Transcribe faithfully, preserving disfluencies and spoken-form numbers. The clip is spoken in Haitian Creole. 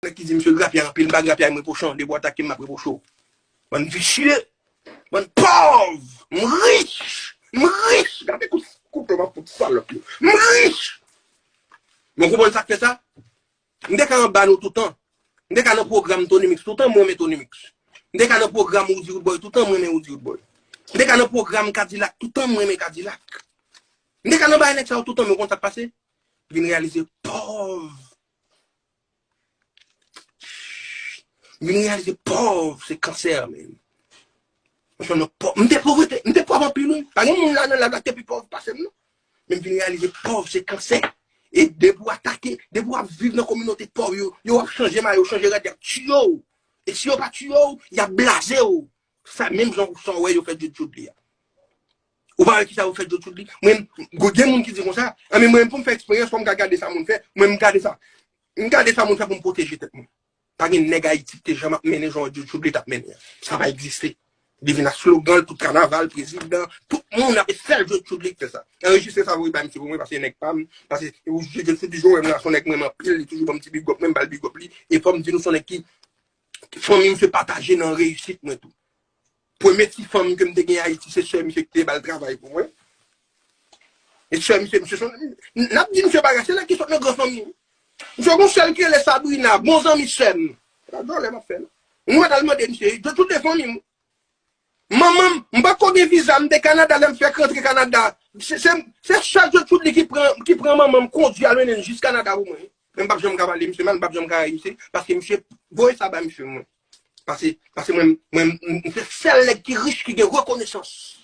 nèg ki di misye grapyay anpil, m pa grapyay, m repwoche w, depi w atake m, m ap repwoche w. Bann visye, bann pòv, m rich, m rich, gade kout kouto m ap fout salòp yo. M rich! Men w konprann sa k fè sa? M te ka anba nou toutan. M te ka nan pwogram Tony Mix toutan, mwen renmen Tony Mix. M te ka nan pwogram Roody Roodboy toutan, mwen renmen Roody Roodboy. M te ka nan pwogram Kadilak toutan, mwen renmen Kadilak. M te ka nan bagay nèg sa yo toutan, men w konn sa k pase? Vin reyalize pòv. Vin reyalize pòv se kansè, men. Mwen pòv, m te pòv, m te pòv anpil, wi. Pa gen moun la nan live la ki te pi pòv pase m, non. Men m vin reyalize pòv se kansè. E depi w atake, depi w ap viv nan kominote pòv yo, yo ap chanje mayo, chanje rad, y ap tiye w. E si yo pa tiye w, y ap blaze w. Sa menm jan sa w wè yo fè Djodjodli a. Ou pa wè kisa yo fè Djodjodli? Mwen, gen moun ki di konsa, a men mwen pou m fè eksperyans, fò m ka gade sa moun fè, mwen m gade sa. M gade sa moun fè pou m pwoteje tèt mwen. Pa gen nèg Ayiti ki te janm ap mennen jan Djodjodli t ap mennen an. Sa pa egziste. Li vin ak slogan l, tout kanaval, prezidan, tout moun ap sèl Djodjodli ki fè sa. Anrejistre sa, voye bay misye pou mwen, paske nèg pa m, paske Djodjodli toujou wè m la, se yon nèg mwen renmen anpil, li toujou ban m ti big up, mwen m ba l big up li, e fò m di nou se yon nèg ki, fanmi m se pataje nan reyisit mwen tou. Premye ti fanm ke m te gen Ayiti, se sè misye ki te ba l travay pou mwen. E sè misye, misye son, n ap di misye bagay, se nèg ki sot nan gran fanmi. Misye gon sèl ki rele Sabrina, bon zanmi sè m. Se pa djòlè m ap fè, non. Nou pa t al mande misye, Djodjodli fanmi m. Manman m, m pa ko gen viza, m te Kanada, lè m fèk rantre Kanada. Se, se, se sè Djodjodli ki pran, ki pran manman m, kondwi al mennen l jis Kanada pou mwen. Men m p ap janm ka pale misye mal, m p ap janm ka rayi misye, paske misye voye sa ba misye mwen. Pase, pase mwen, mwen, m se sèl nèg ki rich ki gen rekonesans.